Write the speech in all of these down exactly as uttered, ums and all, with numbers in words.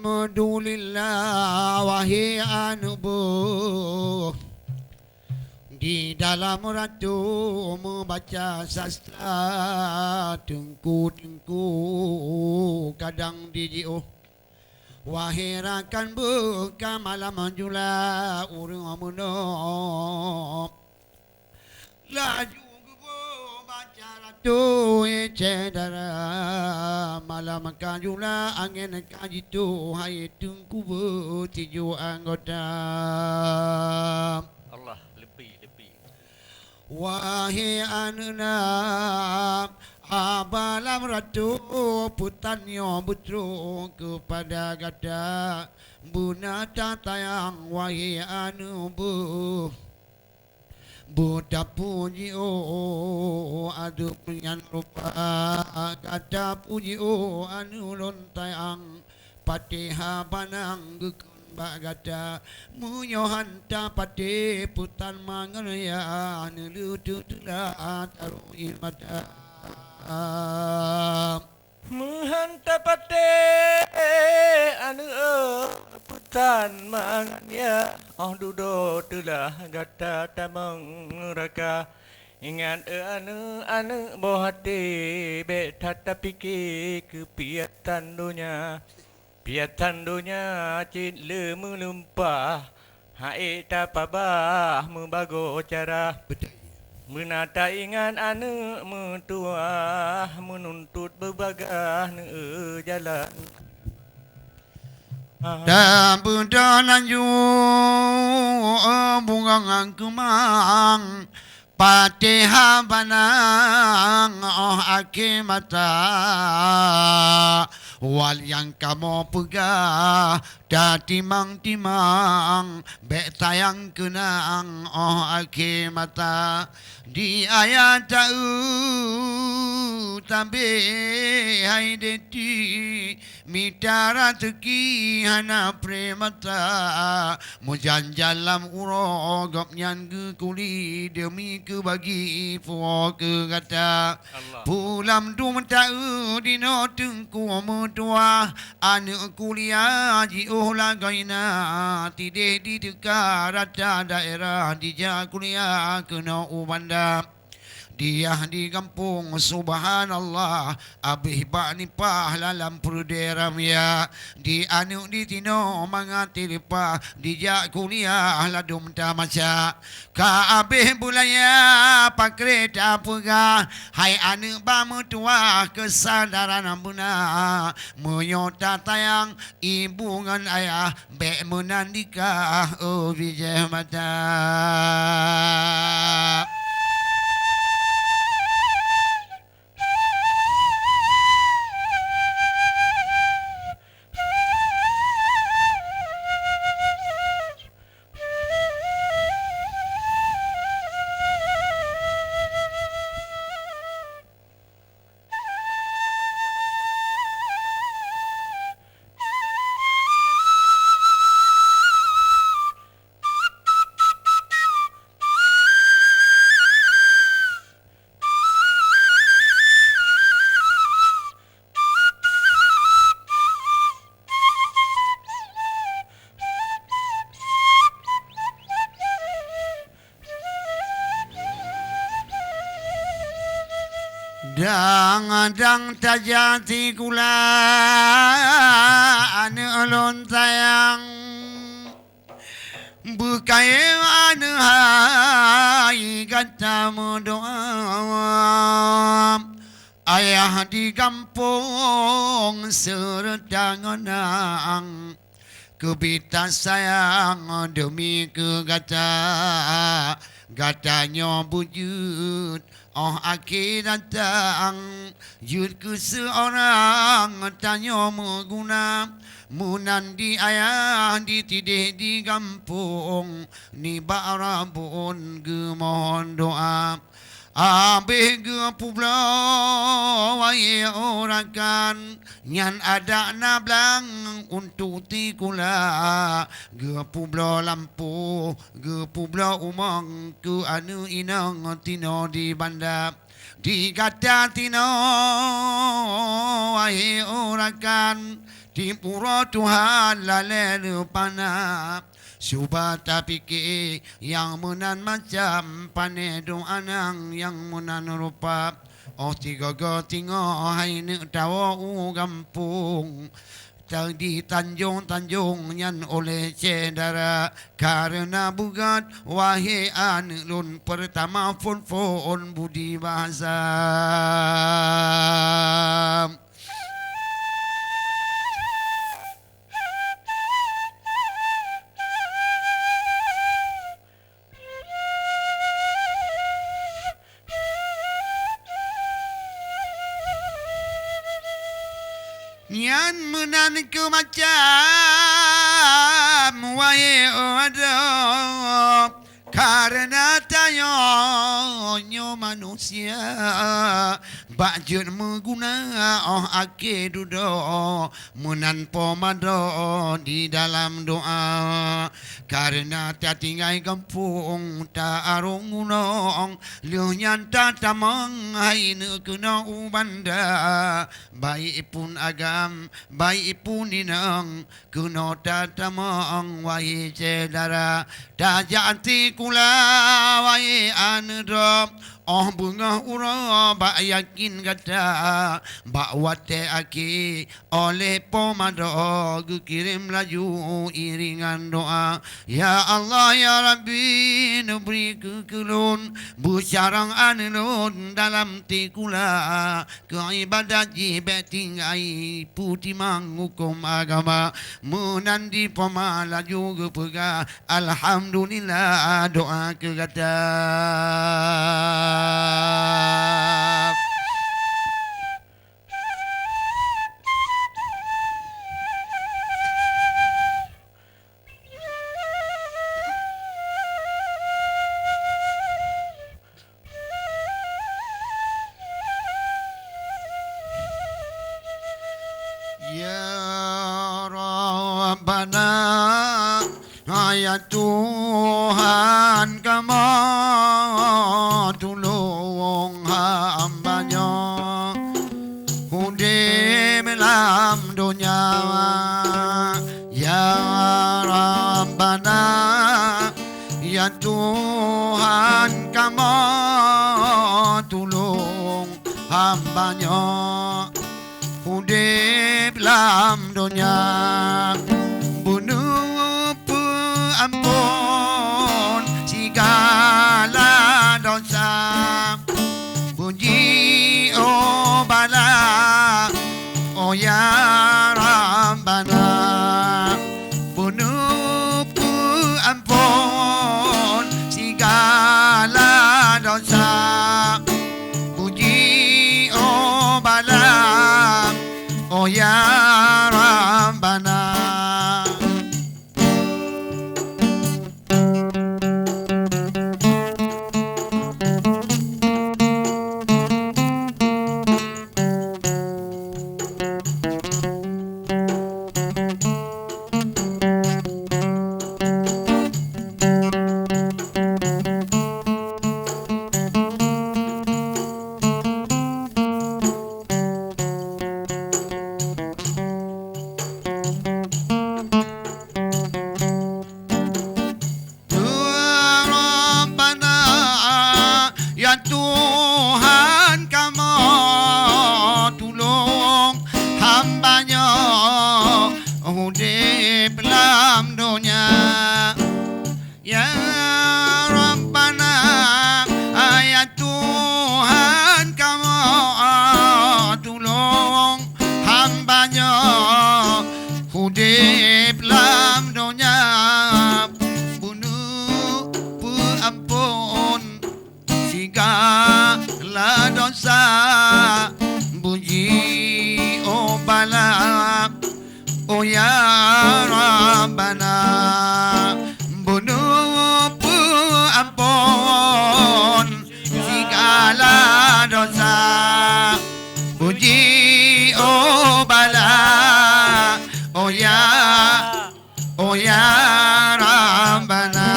Alhamdulillah, wahé aneuk beuh. Di dalam ratu meubaca sastra, teungku-teungku kadang dijiôh. Wahé rakan beuh, ka malam jula ureuëng meunoe. Laju geubeubaca ratu syedara, malam ka jula angén ka jituh hai teungku beuh tijoe anggota. Allah, leupie, leupie. Wahé aneuk na, haba lam ratu peutan nyoe beutrok keupada gata. Beuna tatayang wahé aneuk beuh. Beutapuji, oh, adoe nyan rupa, ka tapuji, oh, aneuk lôn tayang, patéh haba nyang geukheun bak gata. Meunyoe han tapatéh peutan mangat nyan, neuleueh teuh teulah taroh ié mata. Meuhan tapatéh aneuk peutan mangat nyan, oh dudoe teulah gata tamong neuraka. Ingat, eh, aneuk-aneuk boh até, bék that tapike keu piatan donya. Piatan donya cit le meulimpah, ha'ék tapabah meubagoe cara. Beutôi. Beuna taingat aneuk meutuwah, meununtut beubagaih neueu jalan. Tabeudôh laju, eh, bungong keumang, patéh haba nyang 'oh akhé masa. Wal nyang kamoe peugah, tatimang-timang, bék sayang keunang 'oh akhé masa. Di ayah taeu tabé hai deti, mita raseuki hana pré masa. Meujan-jan lam uroe gobnyan geukuli deumi keubagi puwoe keu gata. Allah. Pulam dum taeu dinoe teungku meutuwah, aneuk kuliah jiôh lagoina, tideh di teuka rata daerah dijak kuliah keunoe u Banda. Di yah di gampông, subhanallah, abéh bak nipah lalam peureudèe ramia. Di aneuk di tinoe mangat teulipah, dijak kuliah ladôm tamasa. Ka abéh beulaya pakri tapeugah, hai aneuk bak meutuwah keusadaran beuna. Meunyoe tatayang ibu ngon ayah, bék meunan dikah, oh, bijéh mata. Dang-dang tajak sikula aneuk lôn sayang. Beukayém aneuk hai gata meudoa, ayah di gampông seureuta ngon nang. Keubiet tasayang deumi keu gata, gata nyoe beujeuet 'oh akhé datang. Jeuet keu siurang tanyoe meuguna, meunan di ayah di tideh di gampông, nibak Rabbon geumohon doa. Abéh geupubloe wayée urakan, nyan adak na blang untuk sikula. Geupubloe lampôh, geupubloe umong keu aneuk inong tinoe di Banda. Di gata tinoe, wahé urakan, Tiep uroe Tuhan lalée leupana, cuba tapike nyang meunan macam, pane doá nyang meunan rupa. Óh sigoe-goe singoh hai neuk tawoe u gampông, teuditanjong-tanjong nyan oleh syedara. Kareuna beugat, wahé aneuk lôn, peurtama phon-phon budi bahasa. Nyan meunan keu macam, wahé adoe, kareuna tanyoe nyoe manusia, bak jeuet meuguna óh akhé dudoe. Meunan peumadoe di dalam doá, kareuna tatinggai gampông, ta-arong gunong, lheueh nyan tatamong hai neuk keunoe u banda. Baik phon agam, baik phon inong, keunoe tatamong wahé syedara. Tajak sikula wahé aneuk droe, óh beungoh uroe bak yakin gata, bak watée akhé óh lheueh peumadoe geukirém laju iringan doá. Ya Allah, ya Rabbi, neubri keu keu lôn, beucarông aneuk lôn dalam sikula, keu iébadat jih bék tinggai, peutimang huköm agama. Meunan di poma laju geupeugah, alhamdulillah, doá keu gata. Ya Rabbana, ya Tuhan kamoe, tulông hamba nyoe udeb lam donya. Ya Rabbana, ya Tuhan kamoe, tulông hamba nyoe udeb lam donya, beuneupeu amphon sigala desya. Puji oh bala, oh ya Rabbana, beuneupeu amphon sigala desya. Puji oh bala, oh ya Rabbana. Ya Rabbana, ya Tuhan kamoe, tulông hamba nyoe udeb lam donya. Ya Rabbana, ya Tuhan kamoe, tulông hamba nyoe udeb lam donya, beuneupeu amphon sigala desya. Puji oh bala, oh ya Rabbana, beuneupeu amphon sigala desya. Puji oh bala, oh ya, oh ya Rabbana.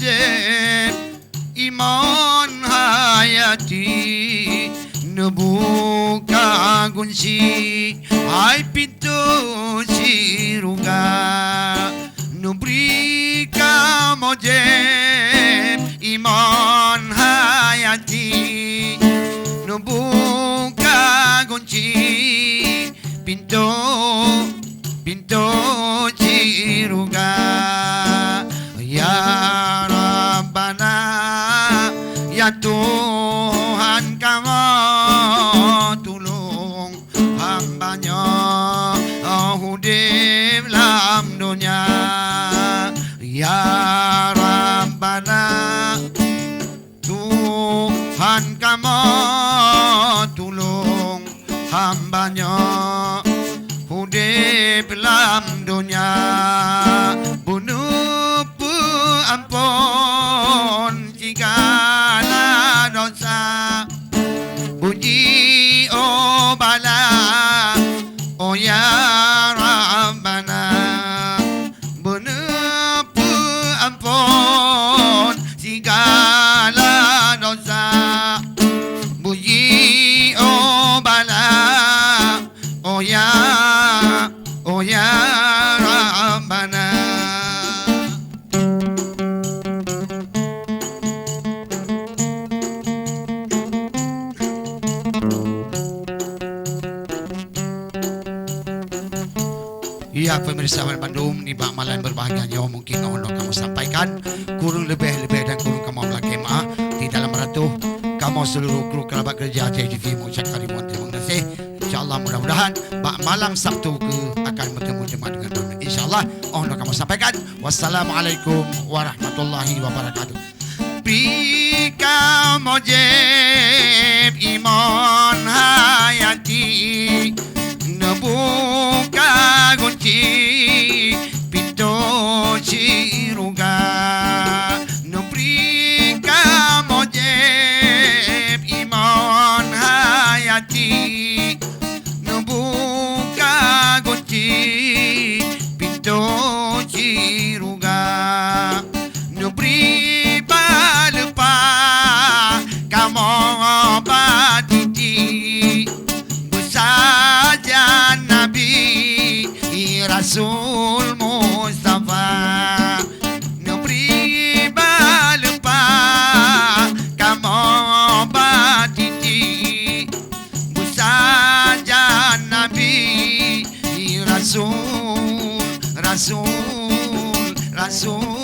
Mujib Imon Hayati, neubuka gunci hai pintoe syeuruga. Neubri kamoe Mujib Imon Hayati, neubuka gunci pintoe, pintoe syeuruga. Ya Rabbana, ya Tuhan kamoe, tulông hamba nyoe udeb lam donya. Ya Rabbana, Tuhan kamoe, tulông hamba nyoe udeb lam donya, beuneupeu ampon sigala desya. Beujiôh bala, oh ya Rabbana, beuneupeu ampon sigala desya. Beujiôh bala, oh ya, oh ya Rabbana. Ya, pemirsa bandum, nibak malam berbahagia nyoe mungkin 'oh noe kamoe sampaikan. Kureueng leubeh-leubeh dan kureueng kamoe meulakée meu'ah. Di dalam ratoh kamoe seluruh kru kerabat kerja C G T V mengucapkan ribuan terima kasih. Insya Allah, mudah-mudahan bak malam Sabtu ke akan bertemu jemaah dengan berbahagia. Insya Allah, 'oh noe kamoe sampaikan. Wassalamualaikum warahmatullahi wabarakatuh. Bri kamoe Mujib Imon Hayati, neubuka gunci pintoe syeuruga. Neubri kamoe Mujib Imon Hayati, neubuka gunci pintoe syeuruga. Neubri bak leupah kamoe bak titik, beusajan Nabi Rasul Mustafa. Neubri bak leupah kamoe bak titik, beusajan Nabi Rasul, Rasul, Rasul.